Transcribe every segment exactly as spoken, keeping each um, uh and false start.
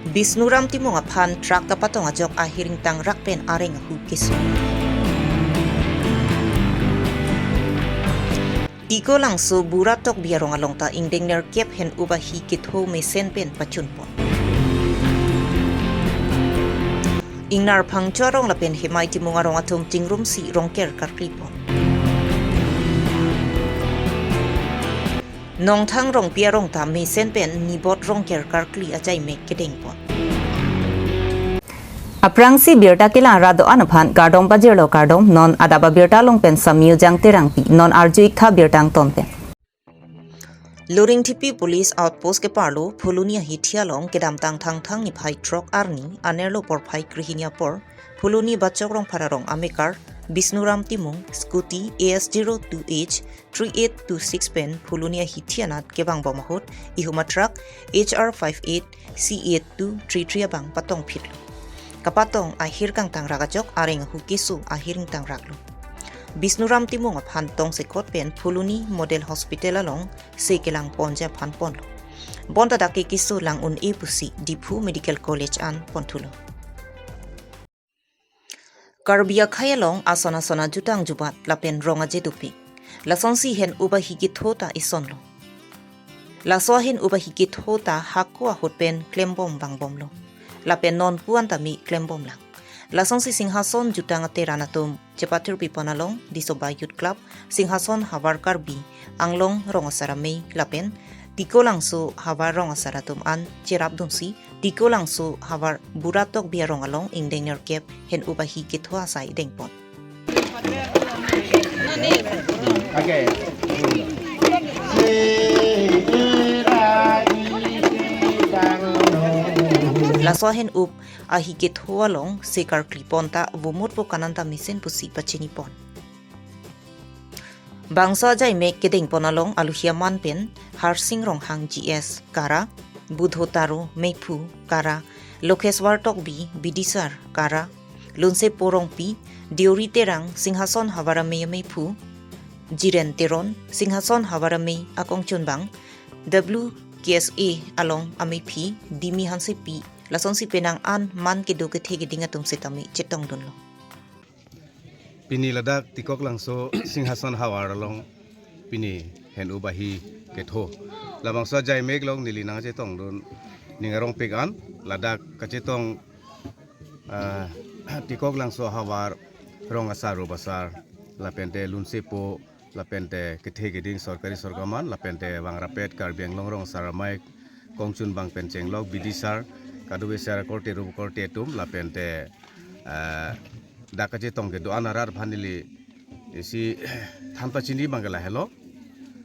Bisnuram Timung aphan truck kapatong ajok ahir ingtangrak pen areng ahu keso. Tiko Langso Bura Tokbi arong along ta ingdeng nerkep hen-up ahi ketho mesen pen pachunpon. Ingnar Phangcho arong lapen Hemai Timung arong atum chingrumsi rongker karklipon. Nongthang Rongpi arong ta mesen pen nibot rongker karkli ajaimek kedengpon. Aphrangsi birta kelang ra do-an aphan kardom pajirlo, kardom. Non adap abirta along pen Samyu Jang Terangpi, non arju-iktha birta angton pen. Luringthepi Police Outpost keparlo Phuloni ahithi along kedamtang Thangthang niphai throk arni anerlo porphai krehini apor Phuloni Bachok Rongphar arong amekar Bisnuram Timung scooty A S zero two H three eight two six pen Phuloni ahithi anat kevangbom ahut ihum a-truck H R five eight C eight two three three abang patongphitlo. Kapatong ahir kangtangrak ajok areng ahu keso ahir ingtangraklo. Bisnuram Timung aphan tongsekot pen Phuloni Model Hospital along se kelangponji aphan ponlo. Bonta dak ke keso lang un-e pusi Diphu Medical College an ponthulo. Karbi akhei along ason ason ajutang jubat lapen rong aje dopik. Lasonsi hen-up ahi ketho ta isonlo. Laso ahen-up ahi ketho ta hako ahut pen klembom vangbomlo. Lapen non puan tame klembomlang. Lasonsi Singhason jutang ateran atum chepathurpipon along Disoba Youth Club, Singhason havar Karbi Anglong rong asar amei lapen Tiko Langso havar rong asar atum an cherapdunsi Tiko Langso havar Bura Tokbi arong along ingdeng nerkep hen-up ahi ketho asai dengpon. Laso ahen-up ahi ketho along se karklipon ta vomut po kanan ta mesen pusi pachinipon. Bangso ajaimek kedengpon along aluhi aman pen Harsing Ronghang G S Kara, Budho Taro Meiphu Kara, Lokheswar Tokbi Bidisar Kara, Lunsepo Rongpi, Deori Terang, Singhason havar amei ameiphu, Jiren Teron, Singhason havar amei akongchunbang, W K S A along ameiphi Dimi Hansepi, lasonsi penang an man kedo kethe keding atum setame chetongdunlo. Pini ladak Tikok Langso Singhason havar along pini hen-up ahi ketho. Labangso ajaimek along neli nangchetongdun ning arongpik an ladak kachetong, ah, Tikok Langso havar rong asar rup asar lapente Lunsepo lapente kethe keding sorkari sorkar aman lapente vangrapet Karbi Anglong rong asar amei kongchunbang pen chenglok Bidisar kadokave sar korte rup korte atum lapente, eh, dak kachetong kedo-an arat aphan neli isi than pachini abang ke lahelo.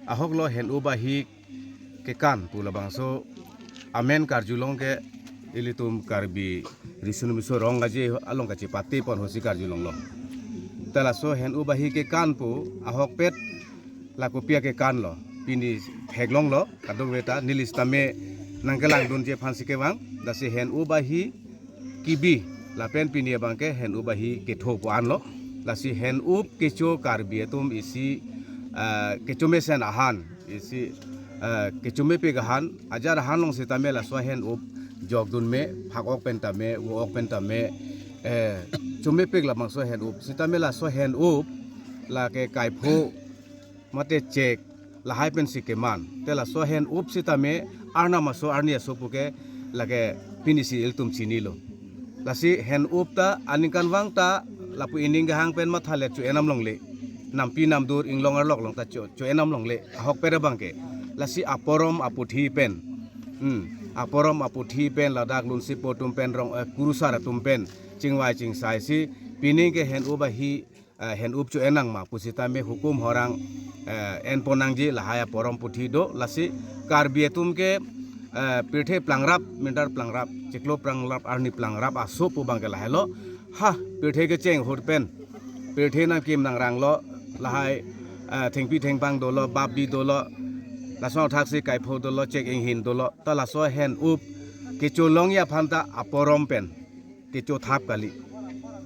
Ahoklo hen-up ahi kekan pu labangso amen karjulong ke ilitum Karbi riso nimso rong aje along kachepatepon ahutsi karjulonglo. Ta laso hen-up ahi kekan pu ahokpet la kopi akekan lo, pini theklonglo, kadokave ta neli setame nangkelangdunji aphansi kevang, lasi hen-up ahi kebi lapen pini abang ke hen-up ahi ketho pu anlo. Lasi hen-up kecho Karbi atum isi, ah, kecho mesen ahan, isi, ah, kecho mepik ahan, ajar ahan along setame laso hen-up jokdun me, phak-ok pen tame, vo-ok pen tame, eh, chomepik labangso hen-up. Setame laso hen-up lake kaipho mate chek lahai pensi keman. Te laso hen-up setame arnam aso arni aso puke lake pinisi ilitum chinilo. Lasi hen-up ta aningkanvang ta lapu ining kehang pen mathalet cho-enam longle. Nampi namdur inglong arlok along ta cho, cho-enam longle. Ahokpet abang ke. Lasi aporom aputhi pen. Hmm. Aporom aputhi pen ladak Lunsepo atum pen rong, eh, kurusar atum pen chingvai chingsaisi pining ke hen-up ahi, eh, hen-up cho-en nangma pusitame hukum horang, eh, enpon nangji lahai aporom puthi do. Lasi Karbi atum ke, eh, pirthe plangrap, mintar plangrap, chiklo plangrap, arni plangrap aso pu abang ke lahelo. Ha, pirthe kecheng ahut pen pirthe nangkim nangranglo, lahai, eh, thengpi thengphang dolo, bap bi dolo, laso athaksi kaipho dolo, chek inghin dolo, ta laso hen-up kecholongji aphan ta aporom pen kechothap kali,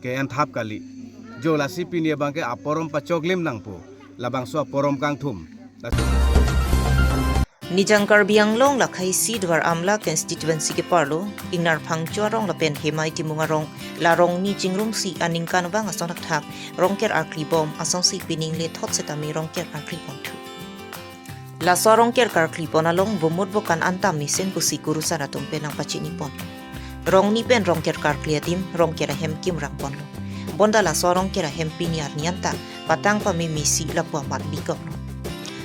ke-enthap kali. Jo lasi pini abang ke aporom pachoklim nangpo, labangso aporom kangthum. Lasi Nijang Karbi Anglong lakhai si Duar Amla constituency keparlo, Ingnar Phangcho arong lapen Hemai Timung arong, la rongni chingrumsi aningkanvang ason thakthak Rongker arkli bom asonsi pining lethot setame Rongker arkli ponthu. Laso Rongker karkli pon along bomot bokan anta mesen pusi kurusar atum pen nangpachinipon. Rongni pen Rongker karkli adim Rongker ahem kimrang ponlo. Bonta laso Rongker ahem pini arni anta patang pamemesi lapu amat bikoklo.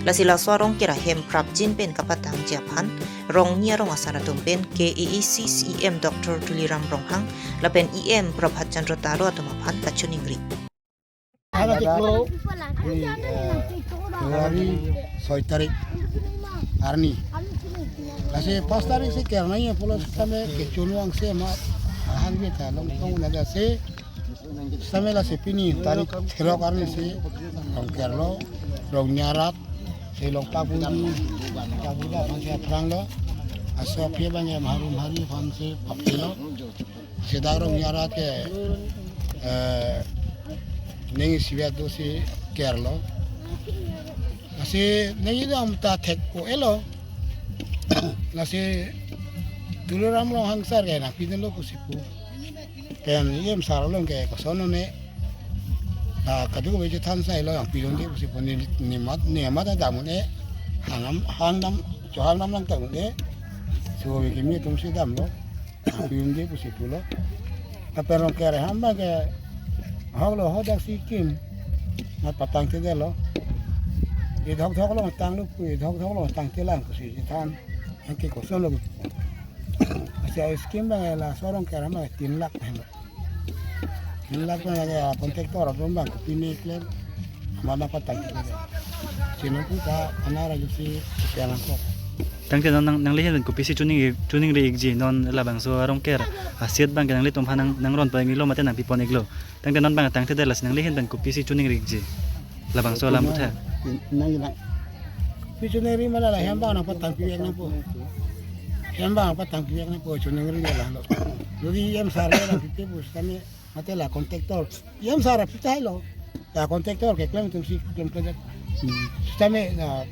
Lasi laso Rongker ahem prapjin pen kapatangji aphan rongni arong asar atum pen K A A C C E M Doctor Tuliram Ronghang lapen E M Prabhat Chandra Taro atum aphan kachiningri. Halatik lo, di, eh, February soi tarik arni. Lasi pas tarik si kernai ya pulo setame kechunwang si amat hang beta long tong na si setame lasi pini tarik throk arni si Rongker lo, rongni arat si long pabuji, pabuji aphan si aphrang lo, aso aphi abang ya maharum hari aphan si papilo. Sedak rongni arat ke, eh, ning isi vet do si kerlo. Lasi ning idam ta thek ko elo. Lasi Tuliram Ronghang sar ke nangpidunlo pusi pu. Pen E M sar along ke koson ne. Ah, kadokave chethan sai lo nangpidunde pusi pu ni, ni mat, ni mat dam un-e. Hang dam, hang dam, chohang dam nangta un-e. So kimi atum si damlo. Nangpidunde pusi pulo. Lapen Rongker ahem abang ke ahok lo hadak si kim. Nangpatangthedetlo. Idhok dhok lo tanglo pu, idhok dhok lo tangthelang pusi chethan. Anke koson lo. Asa scheme abang laso Rongker ahem tin lakh ahem. Tin lakh abang ya contractor atum abang kopine klem. Mana patang. Sino pu ta anara jusi kena kok. Tangte non nang, nanglihin pen kopisi chiningri, chiningri-ikji non labangso Rongker aset abang ke nanglitum aphan nang, nangron pangilo mate nangpipon-iklo. Tangte non abang tangthedet lasi nanglihin pen kopisi chiningri-ikji. Labangso alam puthot. Nang, nang. Pi chiningri ma la, la hem abang nangpatangpi-ik nangpo. Hem abang nangpatangpi-ik nangpo chiningri la lo. Jodi E M sar le nangpipe pu setame mate la contractor. E M sar apitai lo. La contractor keklem atum si klemkle det. Hmm. Setame na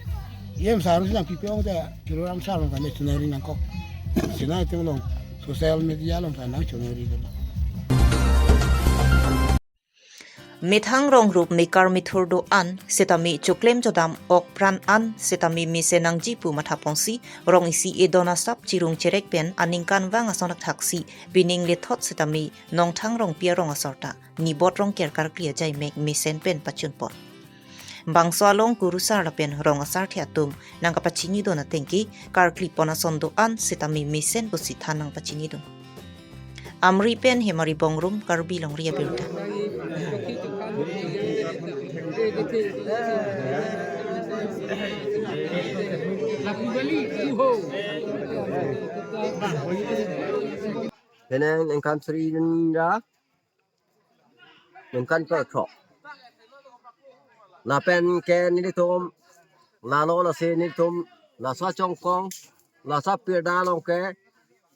E M sar si nangpipe ong te Tuliram sar along kami chiningri nangkok. Sinai atum along social media along kami nangchiningri det. Methang rongrup mekar methur do-an setame choklem chodam ok pran an setame mesen nangji pu mathaponsi rong isi edon asap chirung cherek pen aningkanvang ason thakthaksi pining lethot setame Nongthang Rongpi arong asor ta Nibot Rongker karkli ajai mek mesen pen pachunpon. Bangso along kurusar lapen rong asarthe atum nangkapachinidun atengke karkli pon ason do-an setame mesen pusi than nangpachinidun. Amri pen Hemari Bongrung, Karbi Longri Abirta. Penang engkan sri ninja. Ningkan kethom. Lapen ke nelitum, lalo lasi nelitum, laso Chongkong, laso Pirda along ke,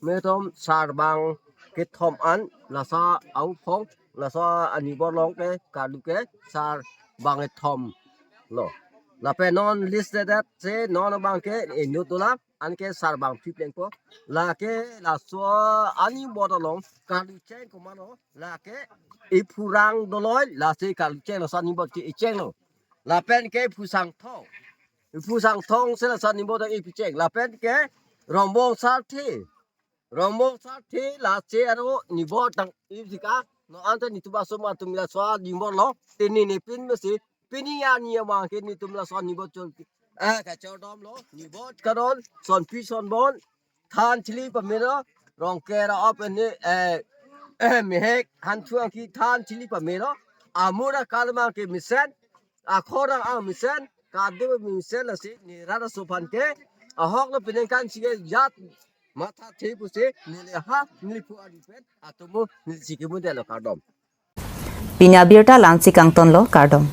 nelitum sarbang kethom an, laso Aophong, laso Anibor along ke, kadu ke, sarbang kethom lo. Lapen non list det si, non abang ke, inut dolang, anke sarbang phli plengpo. Lake laso Anibor along karlu cheng komatlo, lake iphurang doloi, lasi karlu cheng laso Anibor ke ichenglo. Lapen ke iphusangthong. Iphusangthong si laso Anibor ta ipicheng. Lapen ke Rongbong Sarthe. Rongbong Sarthe lasi aro Nibor tang ipsika. No anta nelitum asomar atum laso Anibor lo. Tini nepin mesi pini arni abang ke nelitum laso Nibot chol, eh, kachordom lo, Nibot karon, sonpi sonbon, than chili pamelo, Rongker op ene, eh, eh, mehek, hanthu angki than chili pamelo, amura kalmang ke mesen, akhorang ang mesen, kadu mesen lasi, ni rara sopan ke, ahok lo pinengkan sige jat, matha the pusi, neli ha, neli pu adi pen, atomo, neli chiki mundelo kardom. Pini abirta la-ansi kangtonlo, kardom.